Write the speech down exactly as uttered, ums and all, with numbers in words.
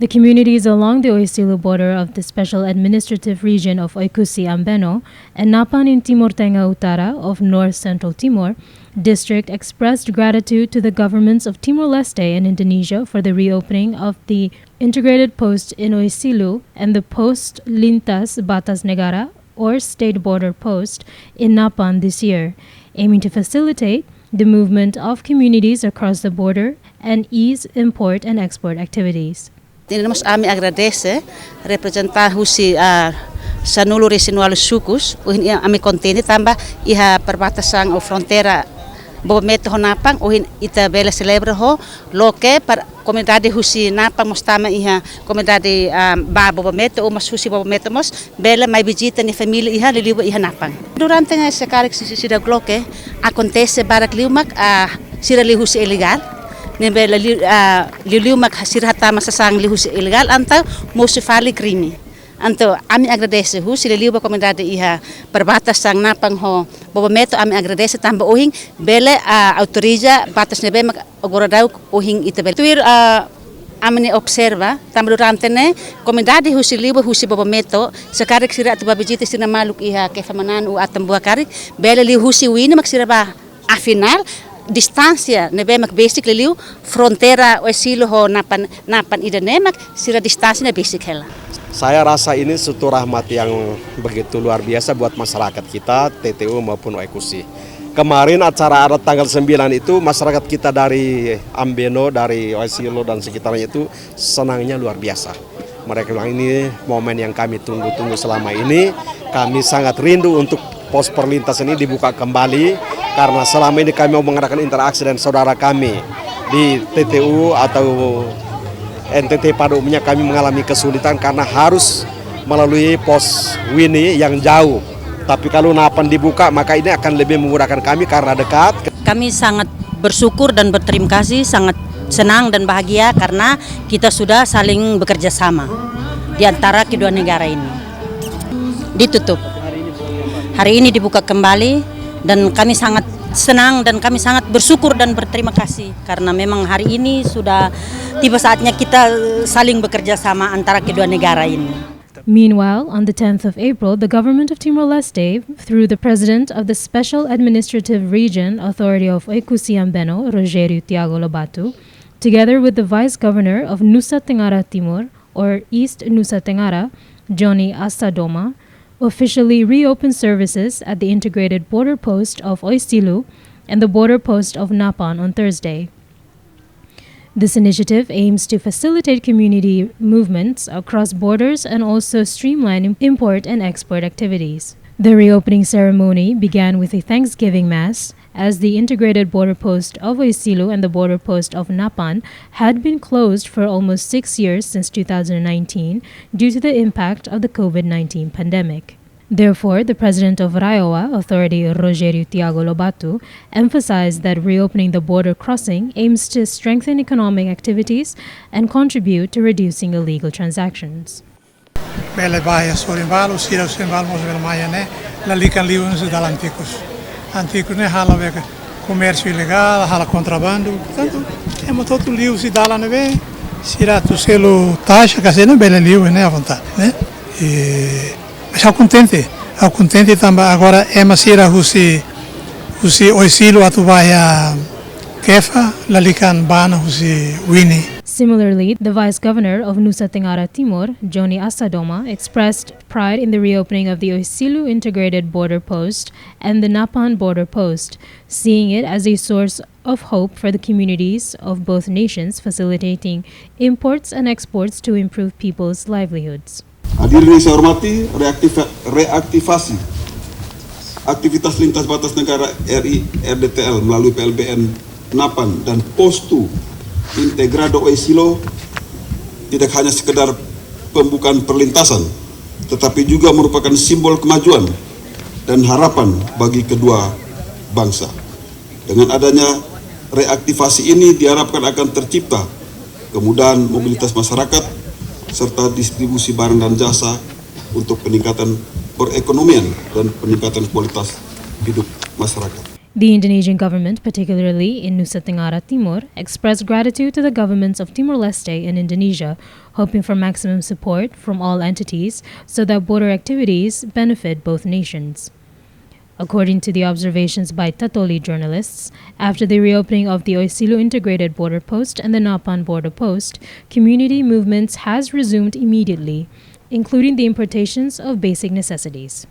The communities along the Oesilo border of the Special Administrative Region of Oekusi Ambeno and Napan in Timor Tengah Utara of North Central Timor District expressed gratitude to the governments of Timor-Leste and Indonesia for the reopening of the integrated post in Oesilo and the post lintas batas negara or state border post in Napan this year, aiming to facilitate the movement of communities across the border and ease import and export activities. Ne'e mós ami agradese reprezentante husi, ah, sanulu-resin-ualu sukus, ohin ami kontente tanba iha perbatasan ou fronteira Bobometo ho Napan, ohin ita bele selebra ho loke para komunidade husi Napan mós tama iha komunidade, ah, ba Bobometo, ou mós husi Bobometo mós bele mai vizita nia família iha liuliu ba iha Napan. Durante ne'e se karik sisi sida loke akontese barak liu mak, ah, sira liu husi ilegál. Ne'ebé liu, ah, liuliu mak sira hatama sasán liu husi ilegál entaun mosu fali krime. Entaun ami agradese husi liuliu ba komunidade iha perbatasan Napan ho Bobometo, ami agradese tanba ohin bele, ah, autoriza batas ne'ebé mak agora daudaun ohin ita bele. Tuir, ah, ami-nia observa tanba durante ne'e komunidade husi liu ba husi Bobometo se karik sira atu ba vizita sira-nia maluk iha Kefa Mananu ou Atambua karik bele liu husi Wini mak sira ba. Afinál, distánsia ne'ebé mak besik liuliu fronteira Oesilo ho Napan, Napan ida-ne'e mak sira distánsia ne'e besik hela. Saya rasa ini suatu rahmat yang begitu luar biasa buat masyarakat kita, T T U maupun Oekusi. Kemarin acara adat tanggal sembilan itu, masyarakat kita dari Ambeno, dari Oesilo dan sekitarnya itu senangnya luar biasa. Mereka bilang, "Ini momen yang kami tunggu-tunggu selama ini. Kami sangat rindu untuk pos perlintasan ini dibuka kembali, karena selama ini kami mau mengadakan interaksi dengan saudara kami di T T U atau N T T pada umumnya kami mengalami kesulitan karena harus melalui pos Wini yang jauh. Tapi kalau Napan dibuka, maka ini akan lebih memudahkan kami karena dekat." Kami sangat bersyukur dan berterima kasih, sangat senang dan bahagia karena kita sudah saling bekerja sama di antara kedua negara ini. Ditutup. Hari ini dibuka kembali dan kami sangat senang dan kami sangat bersyukur dan berterima kasih karena memang hari ini sudah tiba saatnya kita saling bekerja sama antara kedua negara ini. Meanwhile, on the tenth of April, the government of Timor-Leste, through the president of the Special Administrative Region Authority of Oekusi Ambeno, Rogério Tiago Lobato, together with the vice governor of Nusa Tenggara Timur, or East Nusa Tenggara, Johnny Assadoma, officially reopened services at the integrated border post of Oesilo and the border post of Napan on Thursday. This initiative aims to facilitate community movements across borders and also streamline im-, import and export activities. The reopening ceremony began with a Thanksgiving Mass, as the integrated border post of Oesilo and the border post of Napan had been closed for almost six years since two thousand nineteen due to the impact of the COVID nineteen pandemic. Therefore, the president of RAEOA Authority, Rogério Tiago Lobato, emphasized that reopening the border crossing aims to strengthen economic activities and contribute to reducing illegal transactions. Bele ba iha sorin balu, sira sorin balu mós bele mai iha ne'e, lalika liu husi dalan tiha. Antigu ne'e halo be komérsiu ilegál, halo kontrabandu. Portantu, ema hotu liu husi dalan ne'ebé, sira atu selu taxa, ka sira bele liu ne'e à vontade, ne'e? I, mas ha'u kontente, ha'u kontente tanba agora ema sira husi, husi Oesilo atu ba iha Kefa, lalika bá ona husi Wini. Similarly, the Vice Governor of Nusa Tenggara Timur, Johnny Assadoma, expressed pride in the reopening of the Oesilo Integrated Border Post and the Napan Border Post, seeing it as a source of hope for the communities of both nations, facilitating imports and exports to improve people's livelihoods. Hadirin yang saya hormati, reaktiva-, reaktivasi aktivitas lintas batas negara R I R D T L melalui P L B N Napan dan Postu Integrado Oesilo tidak hanya sekedar pembukaan perlintasan, tetapi juga merupakan simbol kemajuan dan harapan bagi kedua bangsa. Dengan adanya reaktivasi ini diharapkan akan tercipta kemudahan mobilitas masyarakat serta distribusi barang dan jasa untuk peningkatan perekonomian dan peningkatan kualitas hidup masyarakat. The Indonesian government, particularly in Nusa Tenggara Timur, expressed gratitude to the governments of Timor-Leste and Indonesia, hoping for maximum support from all entities so that border activities benefit both nations. According to the observations by Tatoli journalists, after the reopening of the Oesilo Integrated Border Post and the Napan Border Post, community movements has resumed immediately, including the importations of basic necessities.